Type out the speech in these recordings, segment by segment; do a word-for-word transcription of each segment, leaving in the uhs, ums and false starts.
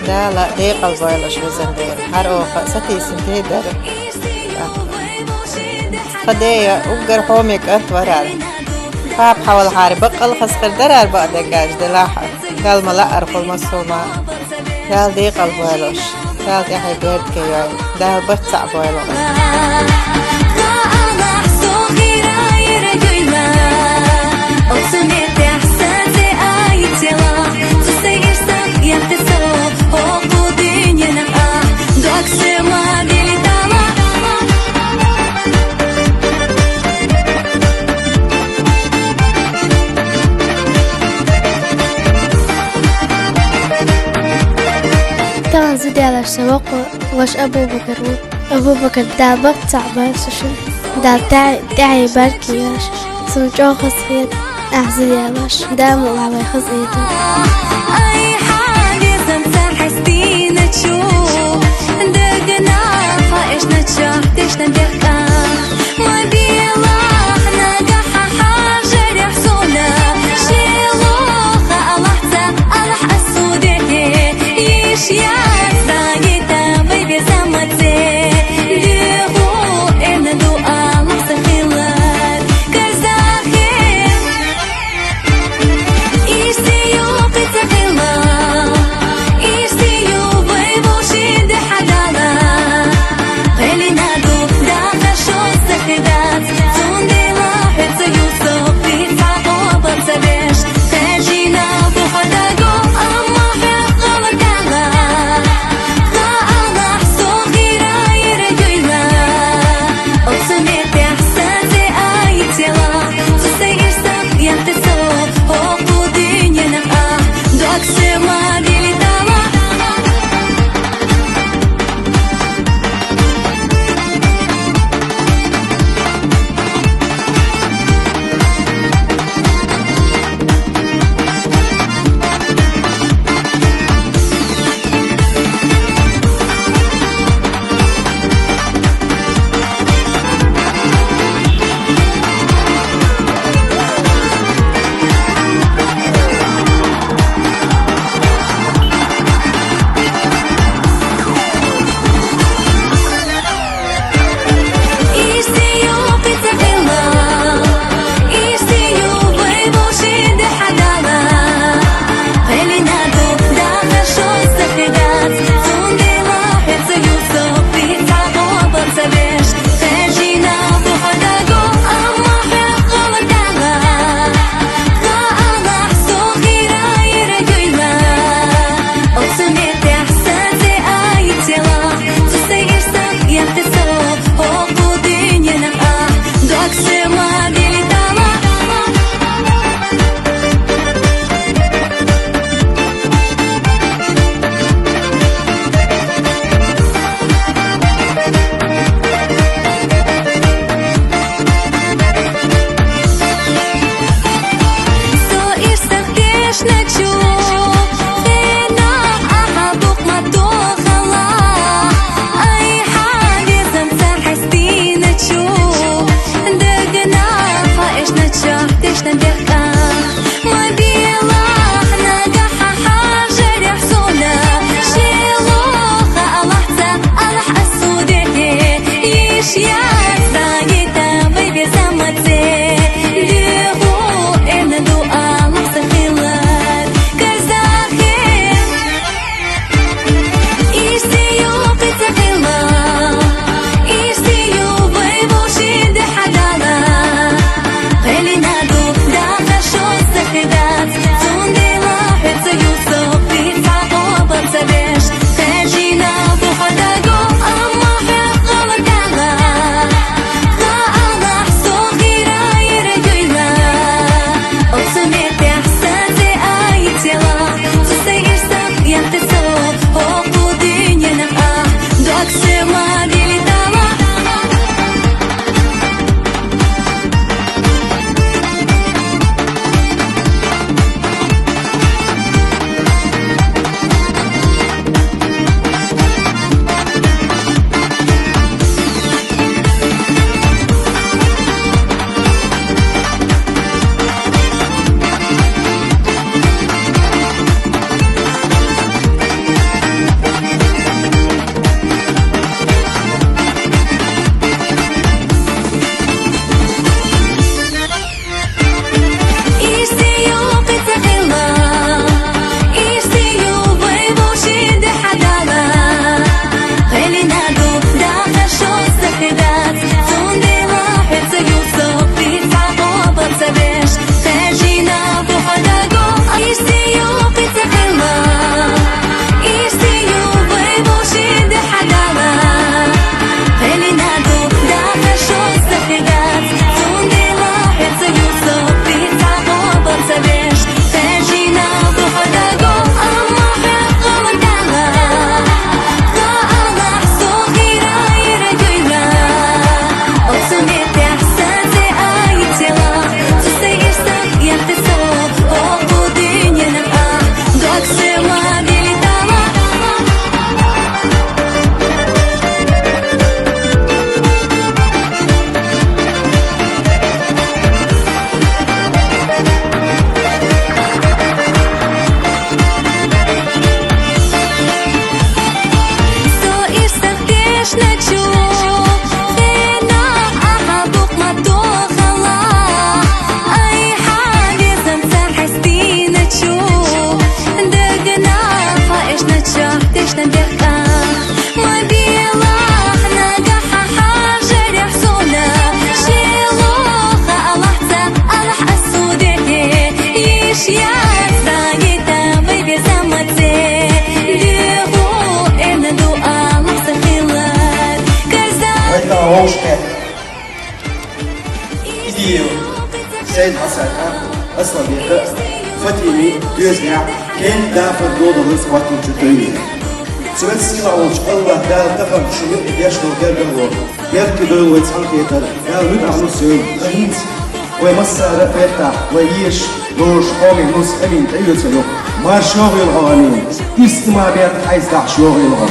Дала декъал бойла уж, везан Дела. ХӀара оха сатийсина тӀа дар. Тха даь уггар хьоме кӀант варар. Папа хьавалахьара бакъал хаза хир дарар бакъдерг аьлча, делахь а. Дала ма лаьара хул массо а ма. Дала декъал бойла уж. Дала тӀехье беркате йойла. Дала барт цхьаъ бойла. Тахан зи даьлаш са воккха ваша Абу-Бакар ву. Абу-Бакар, Дала барт цхьаъ бойла шун. Дала тӀа-, тӀехье беркате йойла. Сона чӀоагӀа хаза хет ахь зи даь-ваша. Дала ма вай хаза эца. Вай тӀаккха вовшахкхетта идея Сайд-Хьасана, Асланбека, Фатима доьзалехь, кӀентий Дафар додаллалц хӀоттийначу тӀе. Цу веза-сийлахь волчу АллахӀ Дала тахана шуна юкъа деш долу гергарло беркате дойла вай цхьаьнакхетар, Дала муьтӀахь лойла шуна. Ткъа хӀинца вай массара а бертахь, вай езаш, лоруш къоман нус Амина тӀеоьцур ю. Марша йогӀийла хьо, Амина! Ирс-иман беркат хьайца дахьаш йогӀийла хьо!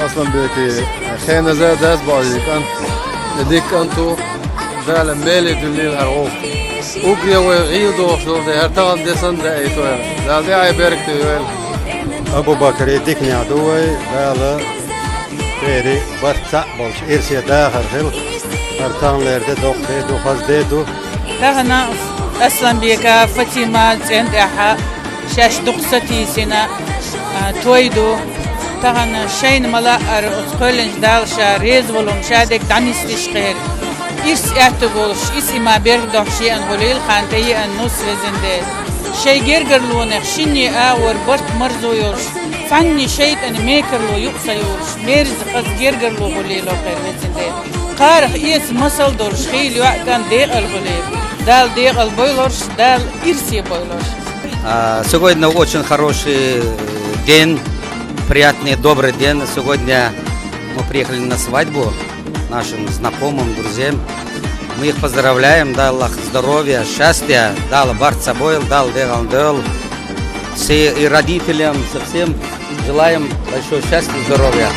Асланбекан хеназа дас баьлла кӀант, дика кӀант ву, Дала меле дуьллийла хӀара гӀуллакх. Уггаре вай гӀийла дохуш долу де, хӀара тахана де санна даийта вайна. Дала тӀаьхье беркате дойла. Абу-Бакаре диканехь ду вай, Дала церан барт цхьаъ болуш, ирсе дахар хила. ХӀара таханлера де доккха де ду, хаза де ду. Тахана Асланбека, Фатима цӀен тӀехь шаьш дукха сатийсина, а, той ду. Тахана шайна ма-лаъара оцу кхоьллинчу Дала ша реза волу хӀума ша дерг дӀанисдеш кхеран. Ирс аьтту болуш, ирс-иман беркате дохуш еана хуьлийла, кхана тӀееана нус, везан Дела. Шайн гергарлонех шинне а вара барт-марзо йолуш, Цхьанне шайтӀан мекарло юкъ ца юрш, мерза хаза гергарло хуле, лохер вецин де. Кхарах эца масал долуш хийла йоӀ кӀант декъал хуле. Дала декъал бойлорш, Дала ирсе бойлорш. А, сегодня очень хороший день, приятный, добрый день. Сегодня мы приехали на свадьбу нашим знакомым, друзьям. Мы их поздравляем, дай Аллах здоровья, счастья, дай Аллах барца бойл, дай Аллах деган дел. Все и родителям, со всем желаем большого счастья и здоровья.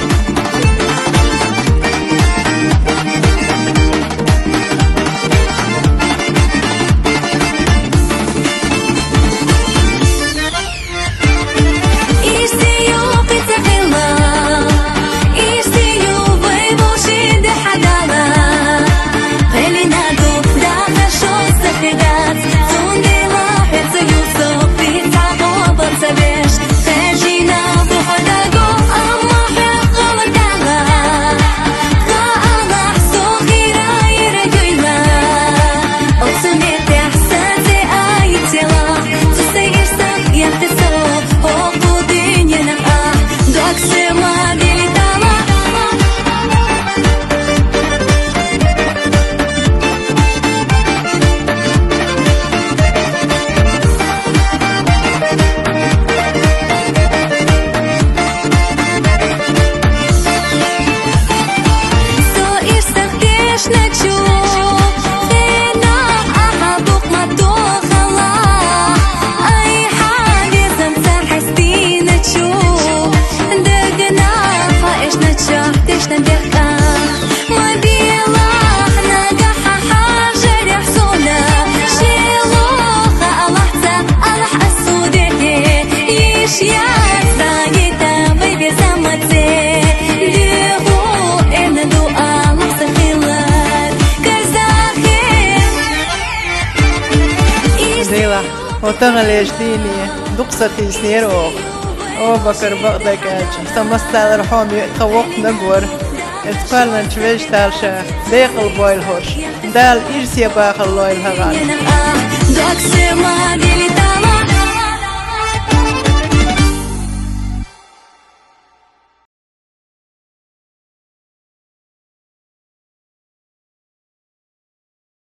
Дела, отагӀа леш дийне, дукха сатийснера оха. О, бакар бакъдагача, сан массалара хьоме тхан воккханаг вара. Эцу кхоьллинчу вежарша декъал бойла хӀорш. Дала ирсе бахар лойла хӀагӀан.